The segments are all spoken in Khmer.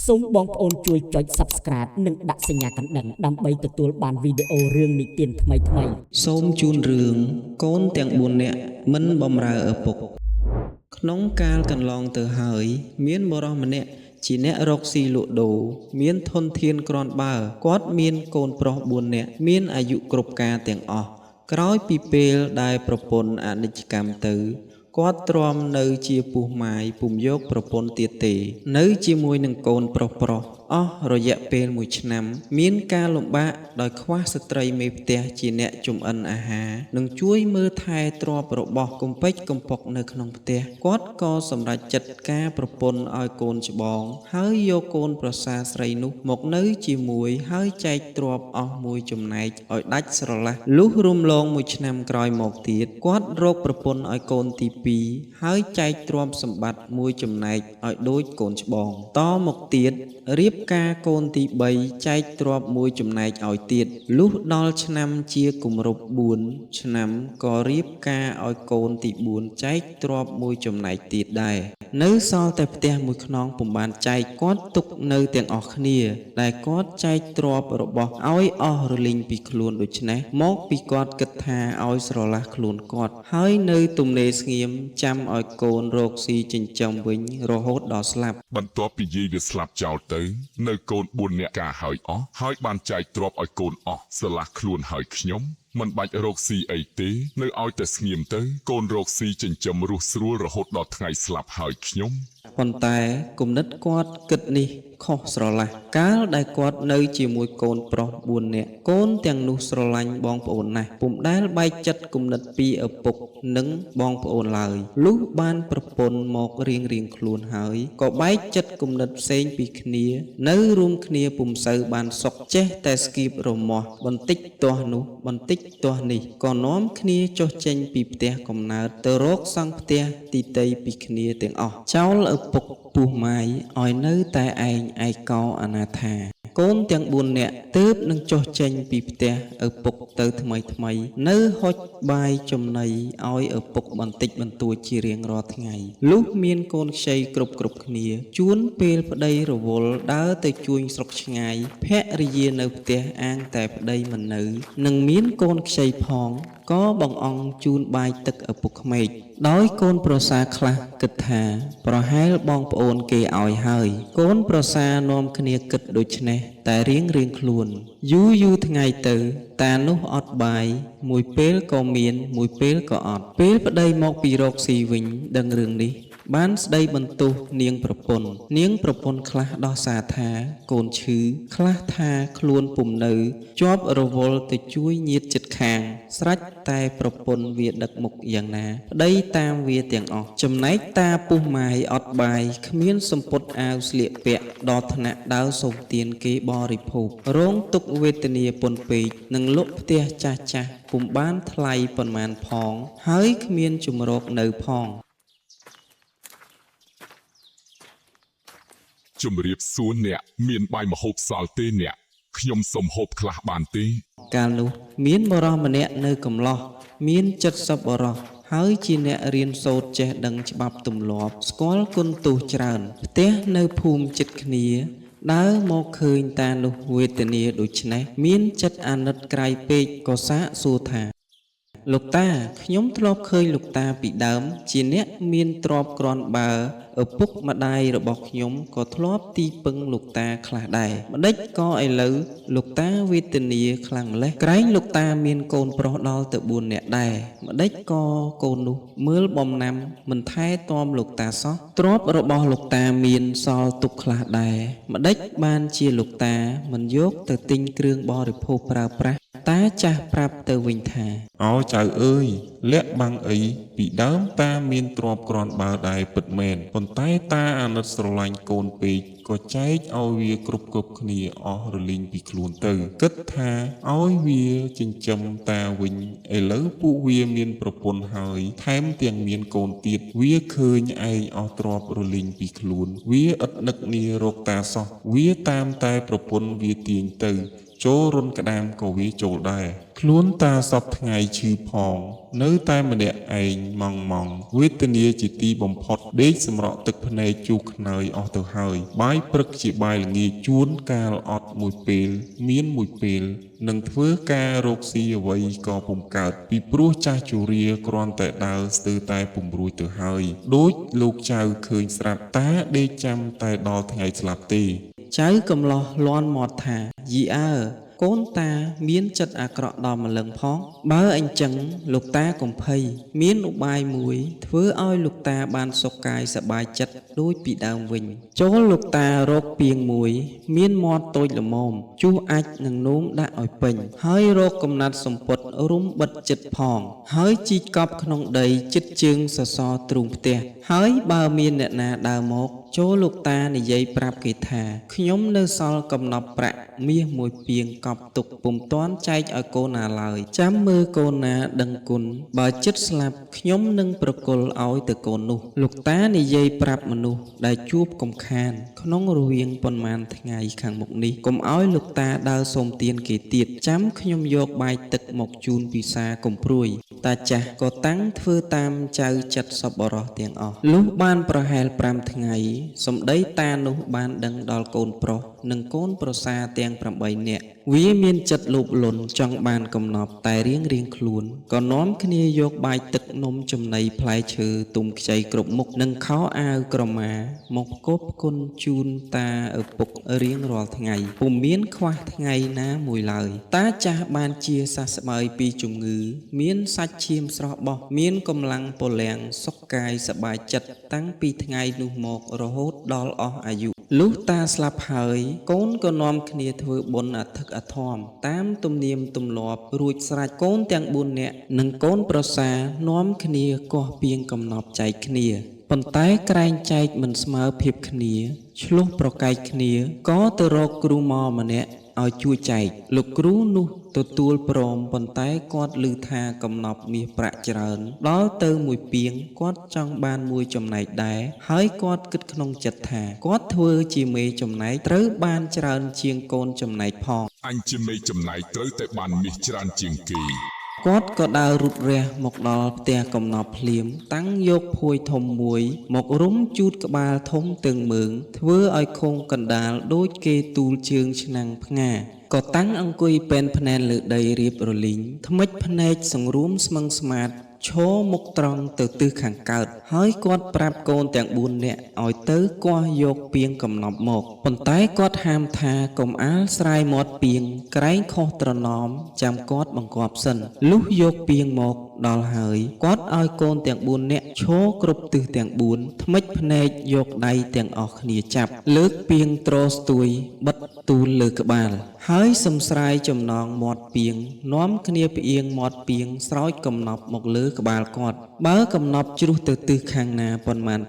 សូមបងប្អូនជួយចុច Subscribe និងដាក់សញ្ញាកណ្ដឹងដើម្បីទទួលបានវីដេអូរឿងនិទានថ្មីៗ សូមជូនរឿងកូនទាំង4នាក់មិនបំរើឪពុក ក្នុងកាលកន្លងទៅហើយ មានបុរសម្នាក់ជាអ្នករកស៊ីលក់ដូរមានធនធានគ្រាន់បើគាត់មានកូនប្រុស4នាក់មានអាយុគ្រប់ការទាំងអស់ក្រោយពីពេលដែលប្រពន្ធអនិច្ចកម្មទៅគាត់ទ្រាំនៅជាពោះម៉ាយពុំយកប្រពន្ធទៀតទេ នៅជាមួយនឹងកូនប្រុសៗអស់រយៈពេល1ឆ្នាំ មានការលំបាកដោយខ្វះស្ត្រីមេផ្ទះជាអ្នកចម្អិនអាហារនិងជួយមើលថែទ្រព្យរបស់កំពេចកំប៉ុកនៅក្នុងផ្ទះគាត់ក៏សម្រេចចិត្តការប្រពន្ធឲ្យកូនច្បងហើយយកកូនប្រសាស្រីនោះមកនៅជាមួយហើយចែកទ្រព្យអស់មួយចំណែកឲ្យដាច់ស្រឡះលុះរំលង1ឆ្នាំក្រោយមកទៀតគាត់រកប្រពន្ធឲ្យកូនទី2ហើយចែកទ្រព្យសម្បត្តិមួយចំណែកឲ្យដូចកូនច្បងតមកទៀតរៀបការកូនទី3ចែកទ្រព្យមួយចំណែកឲ្យទៀតលុះដល់ឆ្នាំជាគម្រប់4ឆ្នាំក៏រៀបការឲ្យកូនទី4ចែកទ្រព្យមួយចំណែកទៀតដែរនៅសល់តែផ្ទះមួយខ្នងពុំបានចែកគាត់ទុកនៅទាំងអស់គ្នាដែលគាត់ចែកទ្រព្យរបស់ឲ្យអស់រលីងពីខ្លួនដូច្នេះមកពីគាត់គិតថាឲ្យស្រឡះខ្លួនគាត់ហើយនៅទំនេរស្ងៀមចាំឲ្យកូនរកស៊ីចិញ្ចឹមវិញរហូតដល់ស្លាប់ បន្ទាប់ពីយាយវាស្លាប់ចោលទៅនៅកូន4នាក់ការហើយអស់ហើយបានចែកទ្រព្យឲ្យកូនអស់ស្រឡះខ្លួនហើយខ្ញុំមិនបាច់រកស៊ីអីទេនៅឲ្យតែស្ងៀមទៅកូនរកស៊ីចិញ្ចឹមរស់ស្រួលរហូតដល់ថ្ងៃស្លាប់ហើយខ្ញុំ ប៉ុន្តែគំនិតគាត់គិតនេះខុសស្រឡះកាលដែលគាត់នៅជាមួយកូនប្រុស4នាក់កូនទាំងនោះស្រឡាញ់បងប្អូនណាស់ពុំដែលបែកចិត្តគំនិតពីឪពុកនិងបងប្អូនឡើយលុះបានប្រពន្ធមករៀងៗខ្លួនហើយក៏បែកចិត្តគំនិតផ្សេងពីគ្នានៅរួមគ្នាពុំសូវបានសុខចេះតែស្គៀបរមាស់បន្តិចទាស់នោះបន្តិចទាស់នេះក៏នាំគ្នាចុះចេញពីផ្ទះកំណើតទៅរកសង់ផ្ទះទីទៃពីគ្នាទាំងអស់ចោលឪពុកពោះម៉ាយឲ្យនៅតែឯងឯកោអនាថាកូនទាំង4នាក់ទើបនឹងចុះចេញពីផ្ទះឪពុកទៅថ្មីៗនៅហុចបាយចំណីឲ្យឪពុកបន្តិចបន្តួចជារៀងរាល់ថ្ងៃលុះមានកូនខ្ចីគ្រប់គ្នាជួនពេលប្តីរវល់ដើរទៅជួញស្រុកឆ្ងាយភរិយានៅផ្ទះអាងតែប្តីមិននៅនិងមានកូនខ្ចីផងក៏បងអង្គជូនបាយទឹកឪពុកក្មេកដោយកូនប្រសាខ្លះគិតថាប្រហែលបងប្អូនគេឲ្យហើយកូនប្រសានាំគ្នាគិតដូច្នេះតែរៀងៗខ្លួនយូរៗថ្ងៃទៅតានោះអត់បាយមួយពេលក៏មានមួយពេលក៏អត់ពេលប្តីមកពីរកស៊ីវិញដឹងរឿងនេះបានស្ដីបន្ទោសនាងប្រពន្ធនាងប្រពន្ធខ្លះដោះសារថាកូនឈឺខ្លះថាខ្លួនពុំនៅជាប់រវល់ទៅជួយញាតិចិត្តខាងស្រេចតែប្រពន្ធវាដឹកមុខយ៉ាងណាប្តីតាមវាទាំងអស់ចំណែកតាពុះម៉ាយអត់បាយគ្មានសម្ពុតអាវស្លៀកពាក់ដល់ថ្នាក់ដើរសូមទានគេបរិភោគរងទុក្ខវេទនាពន់ពេកនិងលក់ផ្ទះចាស់ៗពុំបានថ្លៃប៉ុន្មានផងហើយគ្មានជំរកនៅផង ជំរាបសួរអ្នកមានបាយម្ហូបសល់ទេអ្នកខ្ញុំសុំហូបខ្លះបានទេ កាលនោះមានបុរសម្នាក់នៅកំឡោះមាន70បុរសហើយជាអ្នករៀនសូត្រចេះដឹងច្បាប់ទម្លាប់ស្គាល់គុណទោសច្រើនផ្ទះនៅភូមិជិតគ្នាដើរមកឃើញតានោះវេទនាដូច្នេះមានចិត្តអាណិតក្រៃពេកក៏សាកសួរថាលោកតាខ្ញុំធ្លាប់ឃើញលោកតាពីដើមជាអ្នកមានទ្រព្យគ្រាន់បើឪពុកម្ដាយរបស់ខ្ញុំក៏ធ្លាប់ទីពឹងលោកតាខ្លះដែរម្ដេចក៏ឥឡូវលោកតាវេទនាខ្លាំងម្ល៉េះក្រែងលោកតាមានកូនប្រុសដល់ទៅ4នាក់ដែរម្ដេចក៏កូននោះមើលបំណាំមិនថែទាំលោកតាសោះទ្រព្យរបស់លោកតាមានសល់ទុកខ្លះដែរម្ដេចបានជាលោកតាមិនយកទៅទិញគ្រឿងបរិភោគប្រើប្រាស់តាចាស់ប្រាប់ទៅវិញថា អោចៅអើយលាក់បាំងអីពីដើមតាមានទ្រព្យគ្រាន់បើដែរពិតមែនប៉ុន្តែតាអាណិតស្រឡាញ់កូនពេកក៏ចែកឲ្យវាគ្រប់គ្នាអស់រលីងពីខ្លួនទៅគិតថាឲ្យវាចិញ្ចឹមតាវិញឥឡូវពួកវាមានប្រពន្ធហើយថែមទាំងមានកូនទៀតវាឃើញឯងអស់ទ្រព្យរលីងពីខ្លួនវាឥតនឹកនារកតាសោះវាតាមតែប្រពន្ធវាទាញទៅចូលរុនក្តាមក៏វាចូលដែរ ខ្លួនតាសព្វថ្ងៃឈឺផង នៅតែម្នាក់ឯងម៉ងៗវេទនាជាទីបំផុតដេកសម្រក់ទឹកភ្នែកជូរខ្នើយអស់ទៅហើយ បាយព្រឹកជាបាយល្ងាចជួនកាលអត់មួយពេលមានមួយពេលនឹងធ្វើការរកស៊ីអ្វីក៏ពុំកើត ពីព្រោះចាស់ជរាគ្រាន់តែដើរស្ទើរតែពុំរួចទៅហើយ ដូចលោកចៅឃើញស្រាប់តាដេកចាំតែដល់ថ្ងៃស្លាប់ទេ ចៅកំលោះលាន់មាត់ថាយីអើកូនតាមានចិត្តអាក្រក់ដល់ម្លឹងផង បើអញ្ចឹងលោកតាកុំភ័យ មានឧបាយមួយធ្វើឲ្យលោកតាបានសុខកាយសប្បាយចិត្តដូចពីដើមវិញ ចូលលោកតារកពាងមួយ មានមាត់តូចល្មម ជួសអាចនឹងនោមដាក់ឲ្យពេញ ហើយរកកំណាត់សំពត់រុំបិទជិតផង ហើយជីកកប់ក្នុងដីជិតជើងសសរទ្រូងផ្ទះ ហើយបើមានអ្នកណាដើរមក ចូលលោកតានិយាយប្រាប់គេថា ខ្ញុំនៅសល់កំណប់ប្រាក់មាសមួយពាងកប់ទុកពុំទាន់ចែកឲ្យកូនណាឡើយ ចាំមើលកូនណាដឹងគុណ បើចិត្តស្លាប់ខ្ញុំនឹងប្រគល់ឲ្យទៅកូននោះ លោកតានិយាយប្រាប់មនុស្សដែលជួបកំខាន ក្នុងរវាងប៉ុន្មានថ្ងៃខាងមុខនេះ កុំឲ្យលោកតាដើរសុំទានគេទៀត ចាំខ្ញុំយកបាយទឹកមកជូនពិសាកុំព្រួយ តាចាស់ក៏តាំងធ្វើតាមចៅចិត្តសប្បុរសទាំងអស់ លុះបានប្រហែល5ថ្ងៃ សម្ដីតានោះបានដឹងដល់កូនប្រុសនិងកូនប្រសាទាំង8នាក់ វាមានចិត្តលោភលន់ចង់បានកំណប់តែរៀងៗខ្លួន ក៏នាំគ្នាយកបាយទឹកនំចំណីផ្លែឈើទុំខ្ចីគ្រប់មុខនិងខោអាវក្រមាមកផ្គប់ផ្គុនជូនតាឪពុករៀងរាល់ថ្ងៃ ពុំមានខ្វះថ្ងៃណាមួយឡើយ តាចាស់បានជាសះស្បើយពីជំងឺ មានសាច់ឈាមស្រស់បោះ មានកម្លាំងពលំសុខកាយសប្បាយចិត្តតាំងពីថ្ងៃនោះមករហូតដល់អស់អាយុ លុះតាស្លាប់ហើយ កូនក៏នាំគ្នាធ្វើបុណ្យអធិកអធមតាមទំនៀមទម្លាប់រួចស្រេច កូនទាំង4នាក់និងកូនប្រសានាំគ្នាគាស់ពាងកំណប់ចែកគ្នា ប៉ុន្តែក្រែងចែកមិនស្មើភាពគ្នា ឆ្លោះប្រកែកគ្នា ក៏ទៅរកគ្រូហ្មម្នាក់ឲ្យជួយចែក លោកគ្រូនោះទទួលព្រម ប៉ុន្តែគាត់ឮថាកំណប់មាសប្រាក់ច្រើន ដល់ទៅមួយពាងគាត់ចង់បានមួយចំណែកដែរ ហើយគាត់គិតក្នុងចិត្តថាគាត់ធ្វើជាមេចំណែកត្រូវបានច្រើនជាងកូនចំណែកផង អញជាមេចំណែកត្រូវតែបានមាសច្រើនជាងគេ គាត់ក៏ដើររូតរះមកដល់ផ្ទះកំណប់ភ្លាម តាំងយកភួយធំមួយ មករុំជូតក្បាលធំទាំងមើង ធ្វើឲ្យខុងកណ្ដាលដូចគេទូលជើងឆ្នាំងផ្ងា ក៏តាំងអង្គុយពេនភ្នែនលើដីរៀបរលីង ថ្មិចភ្នែកសង្រួមស្មឹងស្មាតឈរមុខត្រង់ទៅទិសខាងកើត ហើយគាត់ប្រាប់កូនទាំង4នាក់ឲ្យទៅគាស់យកពាងកំណប់មក ប៉ុន្តែគាត់ហាមថាកុំអាលស្រាយមាត់ពាងក្រែងខុសត្រណមចាំគាត់បង្គាប់សិន លុះយកពាងមកដល់ហើយ គាត់ឲ្យកូនទាំង4នាក់ឈរគ្រប់ទិសទាំង4 ថ្មិចភ្នែកយកដៃទាំងអស់គ្នាចាប់ លើកពាងទ្រស្ទួយបិទទូលលើក្បាល ហើយសំស្រាយចំណងមាត់ពាងនាំគ្នាផ្អៀងមាត់ពាងស្រោចកំណប់មកលើក្បាលគាត់ បើកំណប់ជ្រុះទៅទិសខាងណាប៉ុន្មានៗ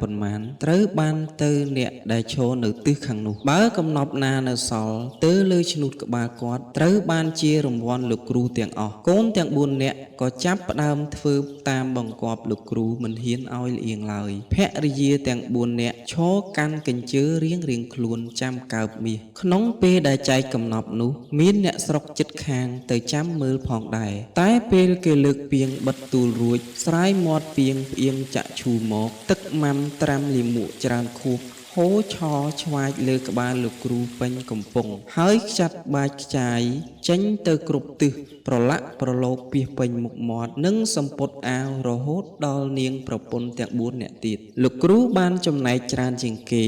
ត្រូវបានទៅអ្នកដែលឈរនៅទិសខាងនោះ បើកំណប់ណានៅសល់ទៅលើឆ្នូតក្បាលគាត់ត្រូវបានជារង្វាន់លោកគ្រូទាំងអស់ កូនទាំង4នាក់ក៏ចាប់ផ្ដើមធ្វើតាមបង្គាប់លោកគ្រូមិនហ៊ានឲ្យលៀងឡើយ ភរិយាទាំង4នាក់ឈរកាន់កញ្ជើរៀងៗខ្លួនចាំកើបមាស ក្នុងពេលដែលចែកកំណប់នោះ មានអ្នកស្រុកជិតខាងទៅចាំមើលផងដែរ តែពេលគេលើកពាងបិទទូលរួច ស្រាយមាត់ពាងផ្អៀងចាក់ឈូមក ទឹកម៉ាំត្រាំលាមកច្រើនខួបហូរឆឆ្វាចលើក្បាលលោកគ្រូពេញកំពង់ ហើយខ្ចាត់បាចខ្ចាយចេញទៅគ្រប់ទិសប្រឡាក់ប្រឡូកពាសពេញមុខមាត់និងសំពត់អាវរហូតដល់នាងប្រពន្ធទាំង4នាក់ទៀត លោកគ្រូបានចំណែកច្រើនជាងគេ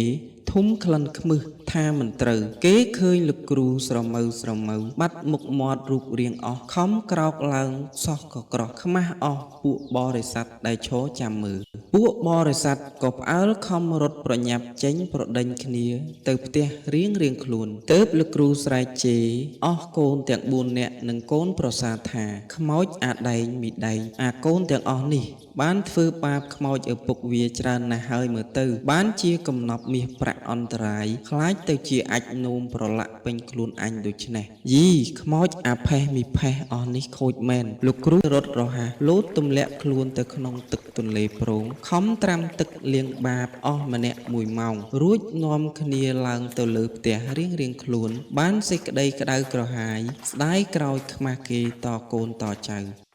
ធំក្លិនខ្មឹសថាមិនត្រូវ គេឃើញលោកគ្រូស្រមៅស្រមៅបាត់មុខមាត់រូបរាងអស់ ខំក្រោកឡើងសោះក៏ក្រោះខ្មាស់អស់ពួកបរិស័ទដែលឈរចាំមើល ពួកបរិស័ទក៏ផ្អើលខំរត់ប្រញាប់ចេញប្រដេញគ្នាទៅផ្ទះរៀងៗខ្លួន ទើបលោកគ្រូស្រែកជេរអស់កូនទាំង4នាក់និងកូនប្រសាថាខ្មោចអាដែងមីដែងអាកូនទាំងអស់នេះបានធ្វើបាបខ្មោចឪពុកវាច្រើនណាស់ហើយមើលទៅ បានជាកំណប់មាសប្រាក់អន្តរាយខ្លាចទៅជាអាចនោមប្រឡាក់ពេញខ្លួនអញដូច្នេះយីខ្មោចអាផេះមីផេះអស់នេះខូចមែន លោកគ្រូរត់រហ័សលោតទម្លាក់ខ្លួនទៅក្នុងទឹកទន្លេប្រង ខំត្រាំទឹកលាងបាបអស់ម្នាក់មួយម៉ោងរួចនាំគ្នាឡើងទៅលើផ្ទះរៀងៗខ្លួន បានសេចក្តីក្តៅក្រហាយស្តាយក្រោយខ្មាស់គេតកូនតចៅ។